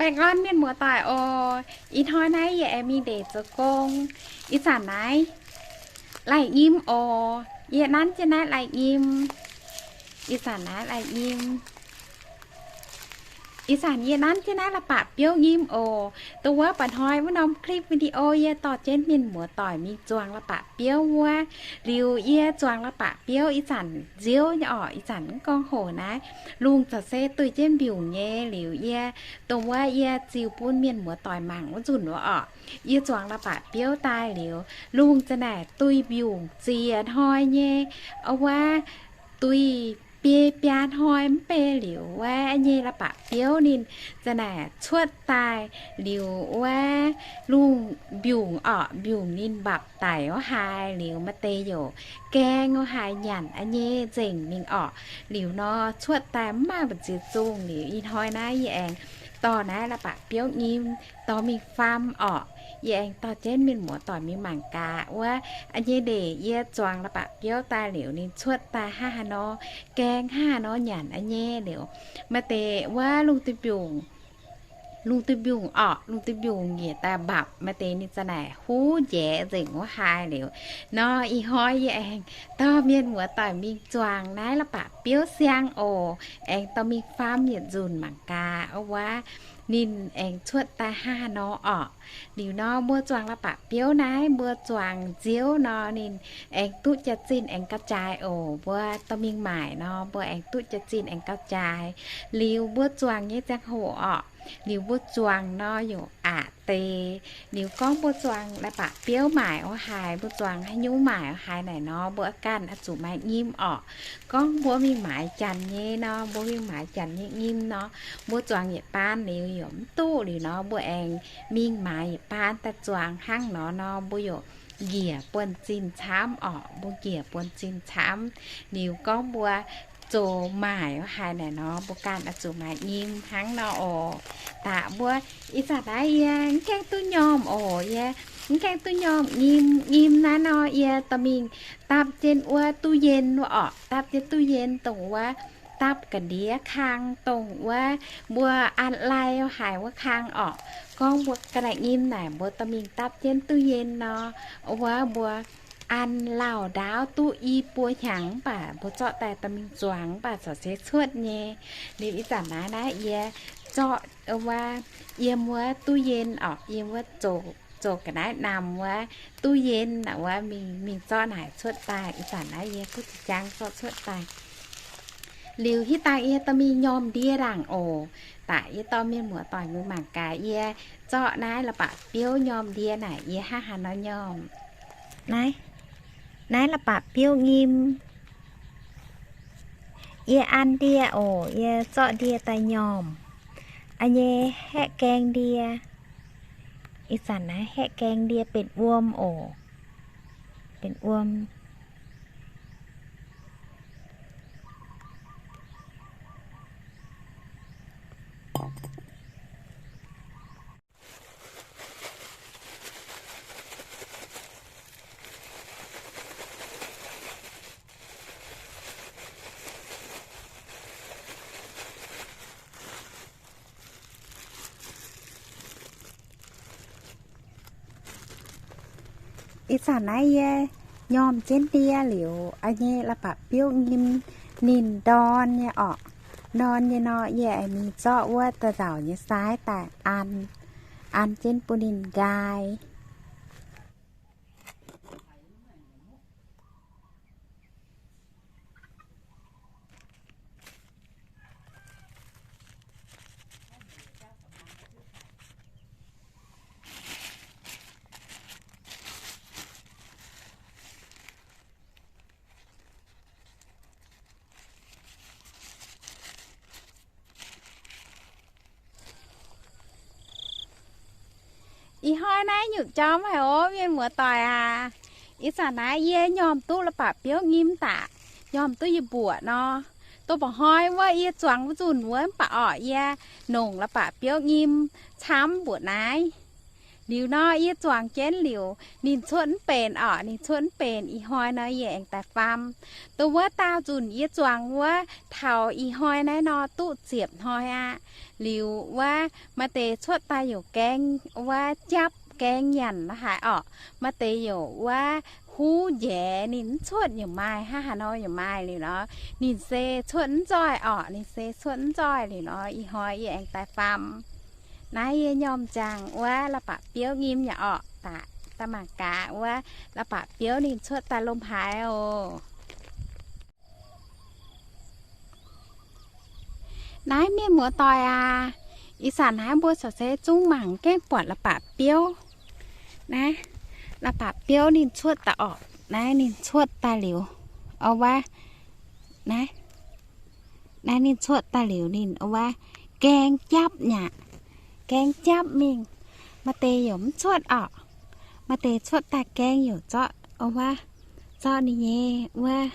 Baengh orn mienh muoz-doic oc. Ih hnoi naaiv yie aengx mingh ndeic zoux gong. Ih zanc naaiv lai nyim oc. Yie nanv jienv naaiv lai nyim. Ih zanc naaiv lai nyim. Ih zanc yie nanv jienv naaiv la'bapc biouv nyim oc. Dongh wuov mba'hnoi wuov norm clip video yie dorh jienv mienh muoz-doic mingh zuangx la'bapc biouv wuov. Liuz yie zuangx la'bapc biouv ih zanc nziouv nyei orqc. Ih zanc mv gorngv hoc naaiv lungh za'gengh se duih jienv mbiungc nyei. Liuz yie dongh wuov yie ziux bun mienh muoz-doic mangc wuov nzunc wuov orqc. Yie zuangx la'bapc biouv daaih liuz, lungh za'naaic duih mbiungc ziex hnoi nyei. Wuov duih biei biaa hnoi mv bei liuz, wuov nyei la'bapc biouv ninh za'naaic cuotv daaih liuz, wuov lungh mbiungc orqc, mbiungc ninh mbapc daic wuov haaix liuz, maaih deix youc gaeng wuov haaix nyanc a'nyei nzengc mingh orqc. Liuz nor cuotv daaih mv maaih mbu'ziex zungh. Liuz ih hnoi naaiv yie aengx dorh naaiv la'bapc biouv nyim dorh mingh faam orqc. Yie aengx dorh jienv mienh muoz-doic mingh mangc gaax wuov a'nyei ndeic yie zuangx la'bapc biouv daaih liuz ninh cuotv daaih hnangv haaix nor, gaeng hnangv haaix nor nyanc a'nyei liuz, maaih deix wuov lungh duih mbiungc, lungh duih mbiungc orqc, lungh duih mbiungc njiec daaih mbapc, maaih deix ninh za'naaic huv njaex nzengc wuov haaix liuz. Nor ih hnoi yie aengx dorh mienh muoz-doic mingh zuangx naaiv la'bapc biouv siang oc. Aengx dorh mingh faam yietc nzunc mangc gaax wuov ninh aengx cuotv daaih hnangv haaix nor orqc. Liuz nor mbuo zuangx la'bapc biouv naaiv mbuo zuangx nziouv nor ninh aengx duqv jaax-zinh aengx gauh jaaix oc. Mbuo dorh mingh maaic nor mbuo aengx duqv jaax-zinh aengx gauh jaaix. Liuz mbuo zuangx nyei ziangh hoc orqc, liuz mbuo zuangx nor youc aqc deix. Liuz gorngv mbuo zuangx la'bapc biouv maaic wuov haaix, mbuo zuangx haaix nyungc maaic wuov haaix naaic nor, mbuo ganh oix zuqc maaih nyim orqc. Gorngv mbuo mingh maaiz janx nyei nor, mbuo mingh maaiz janx nyei nyim nor, mbuo zuangx yietc baan liuz youc mv duqv. Liuz nor mbuo aengx mingh maaiz yietc baan daaih zuangx hnangv nor nor, mbuo youc njiec buonv-zinh camv orqc. Mbuo njiec buonv-zinh camv. Liuz gorngv mbuo zoux maaic wuov haaix naaic nor, mbuo ganh oix zuqc maaih nyim hnangv nor oc. Daaih mbuo ih zanc naaiv yie mv gaengh duqv nyormh oc. Yie mv gaengh duqv nyormh nyim. Nyim naaiv nor yie dorh mingh dapv jienv wuov duqv yien wuov orqc. Dapv jienv duqv yien dongh wuov dapv ga'ndiev kang, dongh wuov mbuo an lai wuov haaix wuov kang orqc. Gorngv mbuo ga'naaiv nyim naaic mbuo dorh mingh dapv jienv duqv yien nor, wuov mbuo an lauh ndaauv duqv i buo hnyangx mv baac mbuo zorqv daaih dorh mingh zuangx mv baac corc se cuotv nyei. Liuz ih zanc naaiv naaiv yie zorqv wuov yiem wuov duqv yien orqc, yiem wuov zoux ga'naaiv namx wuov duqv yien wuov mingh, mingh zorqv naaic cuotv daaih. Ih zanc naaiv yie kuv ziqc jaang zorqv cuotv daaih. Liuz hitv dangh yie dorh mingh nyormh ndie ndaangc oc. Daaih yie dorh mienh muoz-doic mingh mangc gaax yie zorqv naaiv la'bapc biouv nyormh ndie naaic yie hnangv haaix nor nyormh. Naaiv, naaiv la'bapc biouv nyim. Yie an ndie oc. Yie zorqv ndie daaih nyormh. A'nyei haeqv gaeng ndie. Ih zanc naaiv haeqv gaeng ndie benx wuom oc. Benx wuom. Ih zanc naaiv yie nyormh jienv ndie liuz, a'nyei la'bapc biouv nyim ninh ndorn nyei orqc. Ndorn nyei nor, yie aengx mingh zorqv wuov da'nzauc nyei saaiv daaih an, an jienv bun ninh nqaai. Ih hnoi naaiv nyutc jauv haic ov, mienh muoz-doic aac. Ih zanc naaiv yie nyormh duqv la'bapc biouv nyim daaih, nyormh duqv yie mbuoqc nor. Dongh mba'hnoi wuov yie zuangx wuov nzunc wuov mv baac orqc, yie nongc la'bapc biouv nyim camv mbuoqc naaiv. Liuz nor, yie zuangx jienv liuz, ninh cuotv mv benx orqc, ninh cuotv mv benx. Ih hnoi nor yie aengx daaih faam. Dongh wuov daauh nzunc yie zuangx wuov, taux ih hnoi naaiv nor duqv ziepc hnoi aqv. Liuz wuov maaih deix cuotv daaih youc gaeng, wuov japv gaeng nyanc la'haaix orqc. Maaih deix youc wuov huv njaeix ninh mv cuotv yaac maaih, hnangv haaix nor yaac maaih. Liuz nor, ninh se cuotv mv nzoih orqc, ninh se cuotv mv nzoih. Liuz nor, ih hnoi yie aengx daaih faam. Naaiv yie nyorm ziangx wuov la'bapc biouv nyim yaac orqc, daaih mangc gaax wuov la'bapc biouv ninh cuotv daaih lomh haaix oc. Naaiv mienh muoz-doic aac, ih zanc naaiv mbuo corc se zungv mangc gaengh buatc la'bapc biouv. Naaiv la'bapc biouv ninh cuotv daaih orqc. Naaiv ninh cuotv daaih liuz, o wuov, naaiv, naaiv ninh cuotv daaih liuz ninh, o wuov, gaeng japv nyaqc, gaeng japv mingh. Maaih deix youc mv cuotv orqc. Maaih deix cuotv daaih gaeng youc zorqv, o wuov, zorqv ninh nyei wuov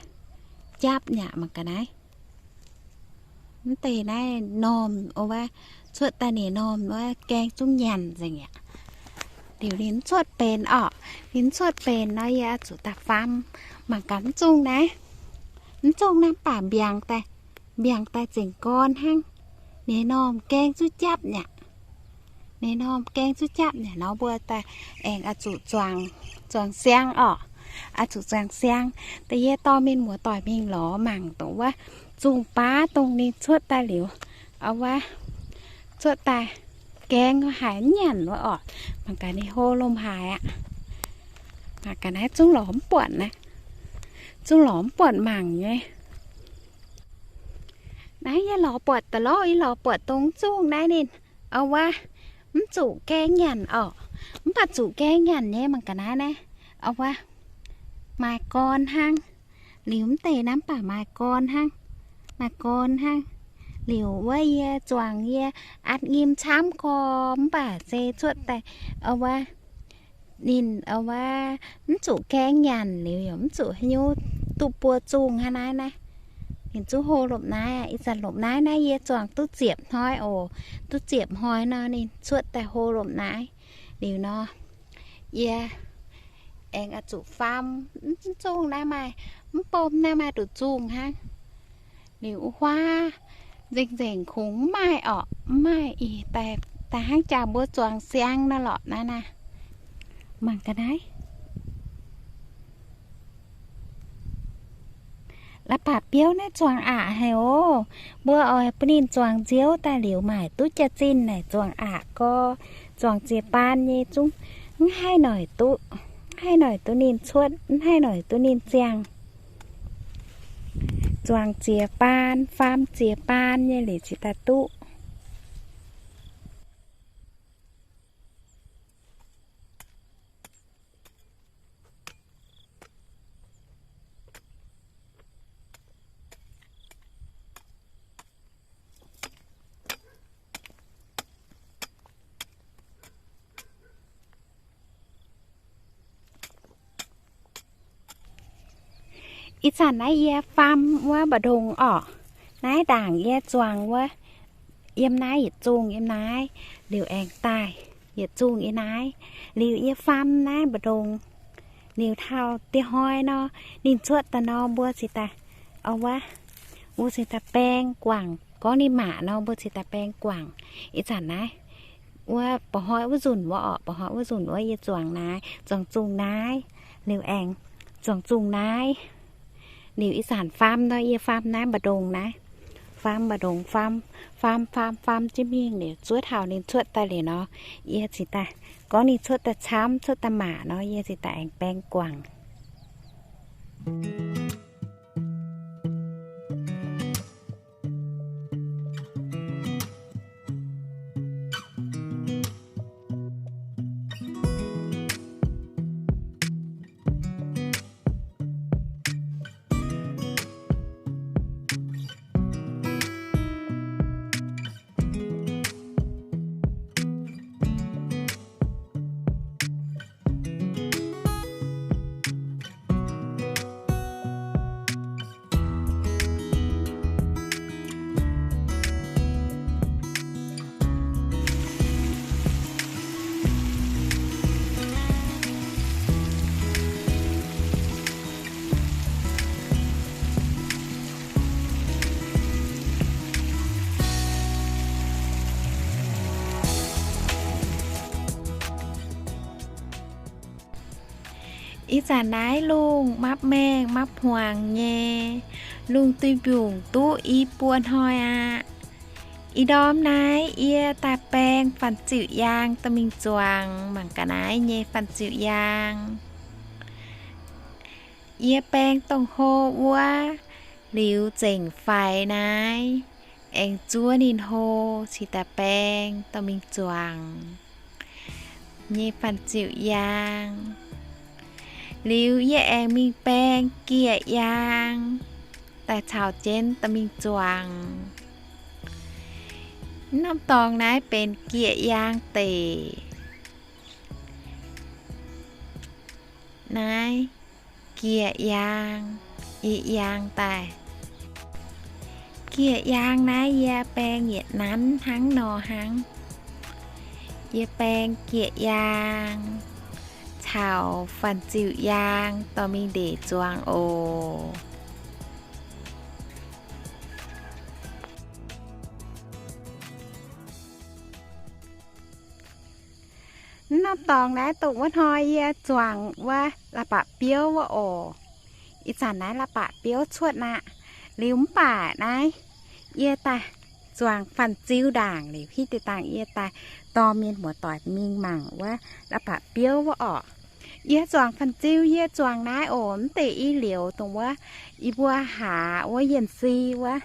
japv nyaqc mangc gaax naaiv. Mv deix naaiv normh, o wuov, cuotv daaih ninh normh wuov gaeng zungv nyanc nzengc aqv. Liuz ninh mv cuotv benx orqc. Ninh mv cuotv benx nor yie oix zuqc daaih faam mangc gaax mv zungh naaiv. Mv zungh naaiv mv baac mbiaangx daaih, mbiaangx daaih zengc gorn hnangv. Ninh normh gaeng zungv japv nyaqc. Ninh normh gaeng zungv japv nyaqc nor mbuo daaih aengx oix zuqc zuangx, zuangx siang orqc. Oix zuqc zuangx siang. Da'yietv dorh mienh muoz-doic mingh lorz mangc dongh wuov zungh baav dongh ninh cuotv daaih liuz, o wuov, cuotv daaih gaeng haaix nyanc wuov orqc. Mangc gaax ninh hlo lomh haaix aqv. Mangc gaax naaiv zungv lorz mv buatc naaiv. Zungv lorz mv buatc mangc nyei. Naaiv yie lorz buatc daaih lorqc, yie lorz buatc dongh zungh naaiv ninh, o wuov, mv zuqc gaeng nyanc orqc. Mv baac zuqc gaeng nyanc nyei mangc gaax naaiv naaiv, o wuov, maaih gorn hnangv. Liuz mv deix naaiv mv baac maaih gorn hnangv. Maaih gorn hnangv. Liuz wuov yie zuangx yie atc nyim camv gorx mv baac se cuotv daaih, o wuov, ninh, o wuov, mv zuqc gaeng nyanc liuz yaac mv zuqc haaix nyungc duqv buo zungh hnangv naaiv naaiv. Ninh zungv hlo lomh naaiv aqv. Ih zanc lomh naaiv naaiv yie zuangx duqv ziepc hnoi oc. Duqv ziepc hnoi nor ninh cuotv daaih hlo lomh naaiv. Liuz nor, yie aengx oix zuqc faam, mv zungh naaiv maaih, mv bom naaiv maaih nduqc zungh hnangv. Liuz wuov huaav nzengc nzengc kungx mv maaih orqc, mv maaih ih daaih, daaih hnangv jaax mbuo zuangx siang nor lorqc naaiv naaiv. Mangc ga'naaiv. La'bapc biouv naaiv zuangx aqc haic oc. Mbuo oix bun ninh zuangx nziouv daaih liuz maaic duqv jaax-zinh naaic zuangx aqc gorx. Zuangx ziex baan nyei zungv mv haih noic duqv, mv haih noic duqv ninh cuotv, mv haih noic duqv ninh ziangh. Zuangx ziex baan, faam ziex baan nyei liuz cingx daaih duqv. Ih zanc naaiv yie faam wuov mba'ndongx orqc. Naaiv ndaangc yie zuangx wuov, yiem naaiv yietc zungh yiem naaiv, liuz aengx daaih yietc zungh yiem naaiv, liuz yie faam naaiv mba'ndongx. Liuz taux diex hnoi nor, ninh cuotv daaih nor mbuo cingx daaih, o wuov, mbuo cingx daaih baeng guangc. Gorngv ninh maac nor mbuo cingx daaih baeng guangc. Ih zanc naaiv wuov mba'hnoi wuov nzunc wuov orqc, mba'hnoi wuov nzunc wuov yie zuangx naaiv, zuangx zungh naaiv, liuz aengx zuangx zungh naaiv. Liuz ih zanc faam nor yie faam naaiv mba'ndongx naaiv. Faam mba'ndongx, faam, faam, faam, faam jienv mingh liuz zuov taux ninh cuotv daaih liuz nor, yie cingx daaih, gorngv ninh cuotv daaih camv, cuotv daaih maac nor, yie cingx daaih aengx baeng guangc. Ih zanc naaiv lungh mapv maengh mapv hmuangx nyei, lungh duih mbiungc duqv i buo hnoi aqv. Ih ndorm naaiv yie daaih baeng fan-ziu yaang dorh mingh zuangx mangc ga'naaiv nyei fan-ziu yaang. Yie baeng dongh hlo wuov liuz zengc faix naaiv, aengx zuov ninh hlo cingx daaih baeng dorh mingh zuangx nyei fan-ziu yaang. Liuz yie aengx mingh baeng gieh yaang daaih caux jienv dorh mingh zuangx. Norm dorngx naaiv benx gieh yaang deic. Naaiv gieh yaang, i yaang daaih. Gieh yaang naaiv yie baeng yietc nanv hnangv nor hnangv. Yie baeng gieh yaang caux fan-ziu yaang dorh mingh ndeic zuangx oc. Norm dorngx naaiv dongh wuov hnoi yie zuangx wuov la'bapc biouv wuov oc. Ih zanc naaiv la'bapc biouv cuotv aqv. Liuz mv baac naaiv yie daaih zuangx fan-ziu ndaangc liuz hitv deix dangh yie daaih dorh mienh muoz-doic mingh mangc wuov la'bapc biouv wuov orqc. Yie zuangx fan-ziu yie zuangx naaiv oc, mv deix i liouc dongh wuov, yie mbuo hlaax wuov yienh si wuov.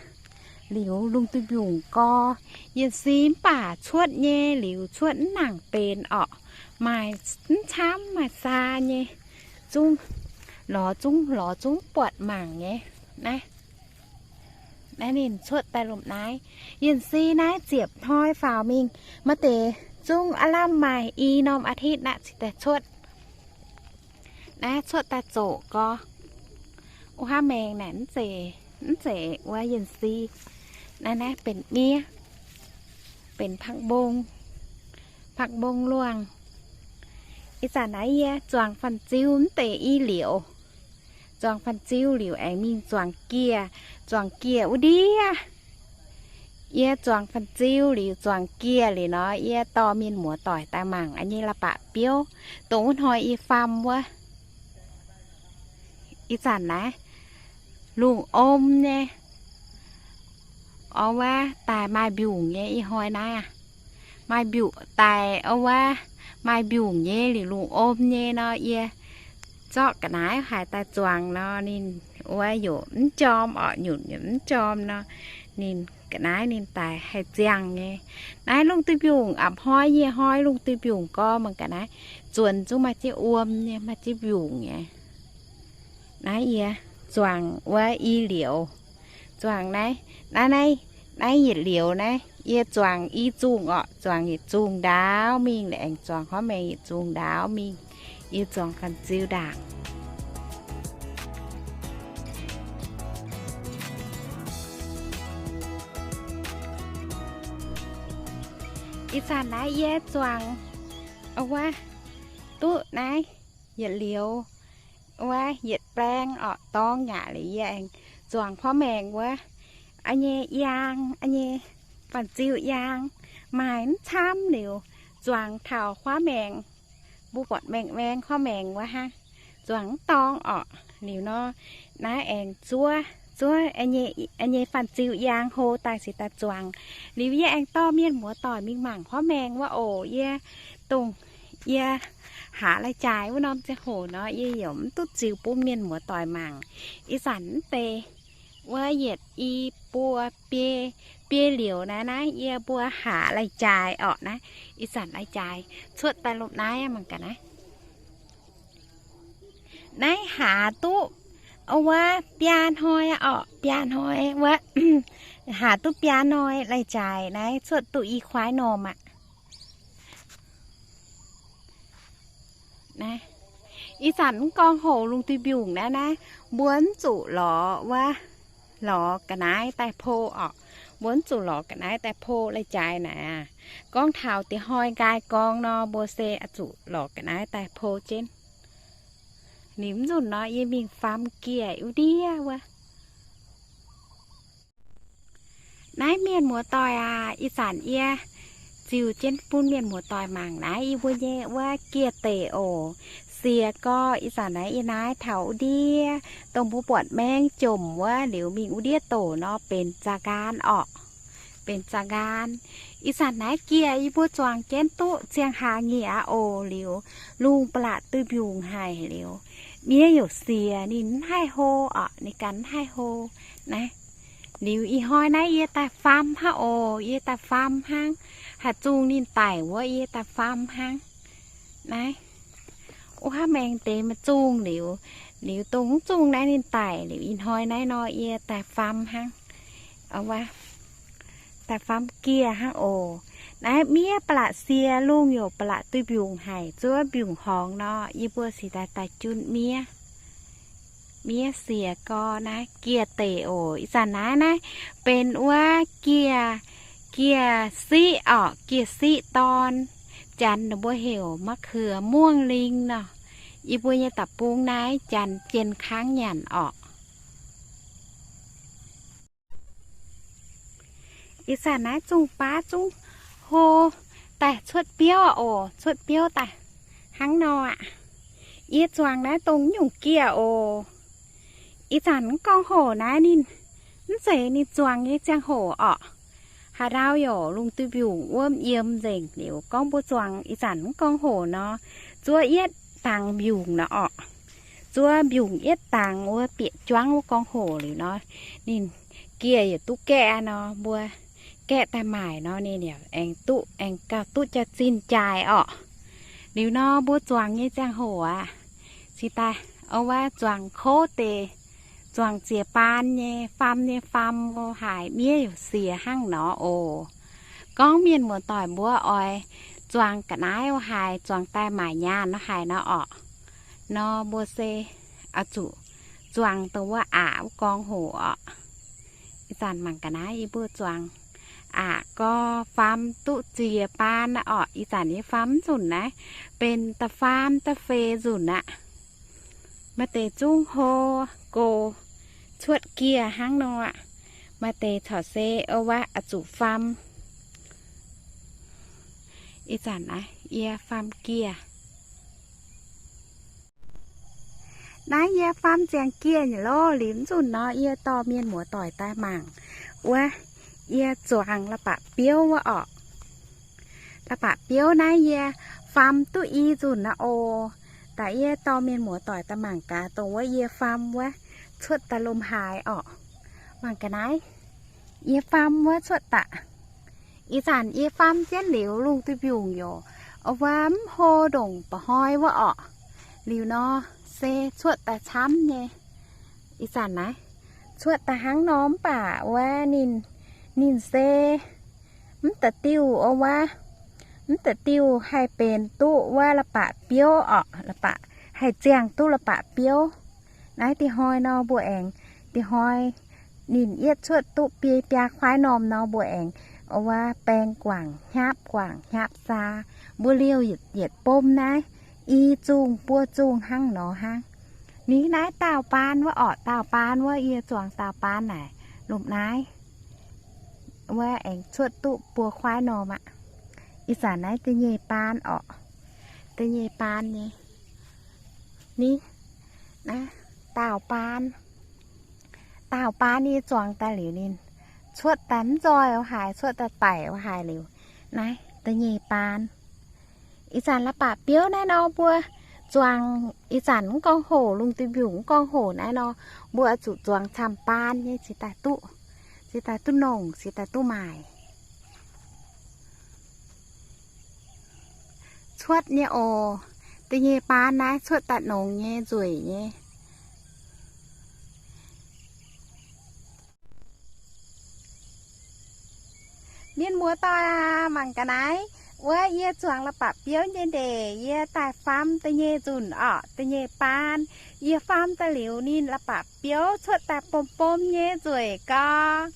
Liuz lungh duih mbiungc gorx, yienh si mv baac cuotv nyei liuz cuotv mv nangc benx orqc. Maaih mv camv maaih saa nyei, zungv lorz zungv lorz zungv buatc mangc nyei. Naaiv, naaiv ninh cuotv daaih lomh naaiv. Yienh si naaiv ziepc hnoi faaux mingh, maaih deix zungv aav lamh maaih i norm อาทิตย์ aqv cingx daaih cuotv. Naaiv cuotv daaih zoqc gorx. Wuov haav maengx naaic mv zeiz, mv zeiz wuov yienh si. Naaiv, naaiv benx miev, benx pakv mbong, pakv mbong luangh. Ih zanc naaiv yie zuangx fan-ziu mv deix i liouc. Zuangx fan-ziu liuz aengx mingh zuangx gieh. Zuangx gieh wuov ndiev, yie zuangx fan-ziu liuz zuangx gieh liuz nor, yie dorh mienh muoz-doic daaih mangc yie nyei la'bapc biouv, dongh wuov hnoi yie faam wuov. Ih zanc naaiv lungh om nyei. Orv wuov daaih maaih mbiungc nyei ih hnoi naaiv aqv. Maaih mbiungc daaih orv wuov, maaih mbiungc nyei liuz lungh om nyei nor, yie zorqv ga'naaiv haaix daaih zuangx nor, ninh wuov yaac mv jorm orqc, nyunc yaac mv jorm nor, ninh ga'naaiv ninh daaih haih ziangh nyei. Naaiv lungh duih mbiungc a'hnoi, yie hnoi lungh duih mbiungc gorx mangc ga'naaiv, zuonx zungv maaih jienv wuom nyei, maaih jienv mbiungc nyei. Naaiv yie zuangx wuov i liouc, zuangx naaiv, naaiv, naaiv, naaiv yietc liouc naaiv yie zuangx i zungh orqc, zuangx yietc zungh ndaauv mingh, aengx zuangx huaav maengx yietc zungh ndaauv mingh. Yie zuangx fan-ziu ndaangc. Ih zanc naaiv yie zuangx wuov duqv naaiv yietc liouc wuov yietc baeng orqc, dorngx yaac liuz yie aengx zuangx huaav maengx wuov, a'nyei yaang, a'nyei fan-ziu yaang, maaih mv camv liuz, zuangx taux huaav maengx, mbuo buatc maengx, maengx huaav maengx wuov hnangv, zuangx mv dorngx orqc. Liuz nor, naaiv aengx zuov, zuov a'nyei fan-ziu yaang hlo daaih cingx daaih zuangx. Liuz yie aengx dorh mienh muoz-doic mingh mangc huaav maengx wuov oc. Yie dongh yie hlaax lai-jaaix wuov norm ziangh hoc nor, yie yaac mv duqv ziux bun mienh muoz-doic mangc. Ih zanc mv deix wuov yietc i buo biei, biei liouc naaiv, naaiv yie mbuo hlaax lai-jaaix orqc naaiv. Ih zanc lai-jaaix cuotv daaih lomh naaiv mangc gaax naaiv. Naaiv hlaax duqv wuov biaa hnoi orqc, biaa hnoi wuov, hlaax duqv biaa hnoi lai-jaaix naaiv cuotv duqv i kuaaiv normh aqv. Naaiv, ih zanc mv gorngv hoc lungh duih mbiungc naaiv, naaiv mbuo mv zuqc lorz wuov, lorz ga'naaiv daaih po orqc. Mbuo mv zuqc lorz ga'naaiv daaih po lai-jaaix naaic aqv. Gorngv taux diex hnoi nqaai gorngv nor, mbuo se zuqc lorz ga'naaiv daaih po jienv. Ninh mv nzunc nor, yie mingh faam gieh wuov ndiev wuov. Naaiv mienh muoz-doic aac, ih zanc yie ziux jienv bun mienh muoz-doic mangc naaiv yie mbuo nyei wuov gieh deic oc. Siex gorx. Ih zanc naaiv yie naaiv taux wuov ndiev, dongh mbuo buatc maeng jomc wuov liuz mingh wuov ndiev doc nor benx za'nqaan orqc. Benx za'nqaan. Ih zanc naaiv gieh yie mbuo zuangx jienv duqv ziangh hlaax nyieqc aqv oc. Liuz lungh ba'laqc duih mbiungc haic liuz, miev youc siex ninh mv haih hlo orqc, ninh ganh mv haih hlo. Naaiv, liuz ih hnoi naaiv yie daaih faam hnangv oc. Yie daaih faam hnangv. Haaix zungh ninh daic wuov yie daaih faam hnangv. Naaiv, wuov haav maeng deix maaih zungh liuz, liuz dongh mv zungh naaiv ninh daic liuz ih hnoi naaiv nor yie daaih faam hnangv. Daaih faam gieh hnangv oc. Naaiv miev ba'laqc siex, lungh youc ba'laqc duih mbiungc haic, zuov mbiungc horngz nor yie mbuo sic daaih daaih junh miev. Miev siex gorx. Naaiv gieh deic oc. Ih zanc naaiv naaiv benx wuov gieh, gieh siqv orqc, gieh siqv dorn. Janx ninh mbuo heuc มะเขือม่วงลิง nor. Yie mbuo nyei da'bung naaiv janx jien kangv nyanc orqc. Ih zanc naaiv zungh baav zungv hlo daaih cuotv biouv oc. Cuotv biouv daaih hnangv nor aqv. Yie zuangx naaiv dongh nyungc gieh oc. Ih zanc mv gorngv hoc naaiv ninh, mv zeiz ninh zuangx nyei ziangh hoc orqc. Haaix ndau youc lungh duih mbiungc wuom yiem nzengc liuz gorngv mbuo zuangx ih zanc mv gorngv hoc nor, zuov yietv dangx mbiungc nor orqc. Zuov mbiungc yietv dangx wuov bieqc juangv wuov gorngv hoc liuz nor, ninh gieh yietc duqv gaeqv nor, mbuo gaeqv daaih maaic nor, ninh yaac aengx duqv, aengx gauh duqv jaax-zinh jaaix orqc. Liuz nor mbuo zuangx nyei ziangh hoc aqv, cingx daaih, o, wuov zuangx kouv deix, zuangx ziex baan nyei faam nyei faam o haic, miev youc siex hnangv nor oc. Gorngv mienh muoz-doic mbuo oix zuangx ga'naaiv o haic, zuangx daaih maaic nyaanh o haic nor orqc, nor mbuo se oix zuqc zuangx dongh wuov aqc wuov gorngv hoc orqc. Ih zanc mangc ga'naaiv yie mbuo zuangx aqc gorx faam duqv ziex baan aqv orqc. Ih zanc yie faam mv nzunc naaiv benx da'faam da'feix nzunc aqv. Maaih deix zungv hlo gox cuotv gieh hnangv nor aqv. Maaih deix corc se o wuov oix zuqc faam. Ih zanc naaiv yie faam gieh. Naaiv yie faam ziangx gieh nyei lorqc. Liuz mv nzunc nor yie dorh mienh muoz-doic daaih mangc wuov yie zuangx la'bapc biouv wuov orqc. La'bapc biouv naaiv yie faam duqv i nzunc aqv oc. Daaih yie dorh mienh muoz-doic daaih mangc gaax dongh wuov yie faam wuov cuotv daaih lomh haaix orqc. Mangc ga'naaiv, yie faam wuov cuotv daaih. Ih zanc yie faam jienv liuz lungh duih mbiungc youc wuov mv hlo ndongc mba'hnoi wuov orqc. Liuz nor se cuotv daaih camv nyei. Ih zanc naaiv cuotv daaih hnangv nor mv baac wuov ninh, ninh se mv da'diuh, o wuov, mv da'diuh haih benx duqv wuov la'bapc biouv orqc, la'bapc haih ziangh duqv la'bapc biouv. Naaiv da'hnoi nor mbuo aengx, da'hnoi ninh yietv cuotv duqv biei biaa kuaaiv normh nor mbuo aengx, o wuov, baeng guangc hnyapv, guangc hnyapv saa, mbuo liouh yietc bom naaiv i zungh buo zungh hnangv nor hnangv. Ninh naaiv daauh baan wuov orqc, daauh baan wuov yie zuangx daauh baan naaic lomh naaiv wuov aengx cuotv duqv buo kuaaiv normh aqv. Ih zanc naaiv da'nyeic baan orqc, da'nyeic baan nyei. Ni, naaiv daauh baan, daauh baan yie zuangx daaih liuz ninh cuotv daaih mv nzoih o haaix, cuotv daaih daic o haaix liuz, naaiv da'nyeic baan. Ih zanc la'bapc biouv naaiv nor mbuo zuangx, ih zanc mv gorngv hoc, lungh duih mbiungc mv gorngv hoc naaiv nor, mbuo oix zuqc zuangx camv baan nyei cingx daaih duqv, cingx daaih duqv nongc, cingx daaih duqv maaic. Cuotv nyei oc. Da'nyeic baan naaiv cuotv daaih nongc nyei, nzueic nyei. Mienh muoz-doic aac, mangc ga'naaiv, wuov yie zuangx la'bapc biouv nyei ndeic, yie daaih faam da'nyeic nzunc orqc, da'nyeic baan. Yie faam daaih liuz ninh la'bapc biouv cuotv daaih bom bom nyei nzueic gau.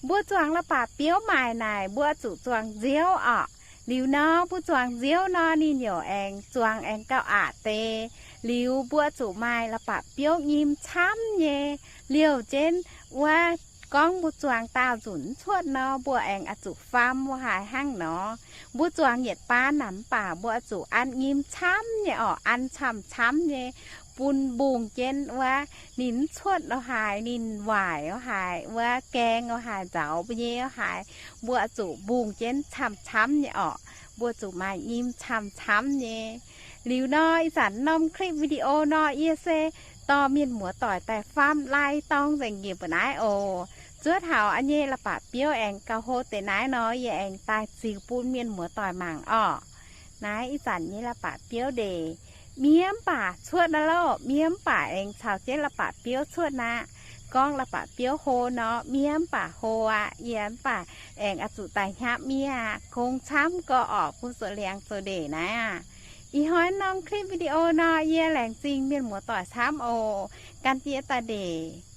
Mbuo zuangx la'bapc biouv maaic naaic mbuo zuqc zuangx nziouv orqc. Liuz nor mbuo zuangx nziouv nor ninh yaac aengx zuangx aengx gauh aqc deix. Liuz mbuo zuqc maaih la'bapc biouv nyim camv nyei, liouh jienv wuov Gorngv mbuo zuangx daauh nzunc mv cuotv nor, mbuo aengx oix zuqc faam wuov haaix hnangv nor. Mbuo zuangx yietc baan naaic mv baac mbuo oix zuqc an nyim camv nyei orqc, an camv-camv nyei, bun mbungh jienv wuov ninh mv cuotv wuov haaix, ninh waaic wuov haaix, wuov gaeng wuov haaix, nzaaux mbuo nyei wuov haaix, mbuo oix zuqc mbungh jienv camv-camv nyei orqc. Mbuo zuqc maaih nyim camv-camv nyei. Liuz nor, ih zanc norm clip video nor yie se dorh mienh muoz-doic daaih faam lai dorng nzengc njiec mbu'naaiv oc. Zuov taux a'nyei la'baac biouv aengx gauh hlo deix naaiv nor, yie aengx daaih ziux bun mienh muoz-doic mangc orqc. Naaiv ih zanc nyei la'baac biouv ndeic, miev mv baac cuotv aqv loh, miev mv baac aengx caux jienv la'baac biouv cuotv aqv. Gorngv la'baac biouv hlo nor, miev mv baac hlo aqv. Yie mv baac aengx oix zuqc daaih hnyapv miev aqv. Gong camv gorx orqc, bun zoux liangx zoux ndeic naaiv aqv. Ih hnoi norm clip video nor, yie laengz zingh mienh muoz-doic camv oc. Gan jienv daaih ndeic.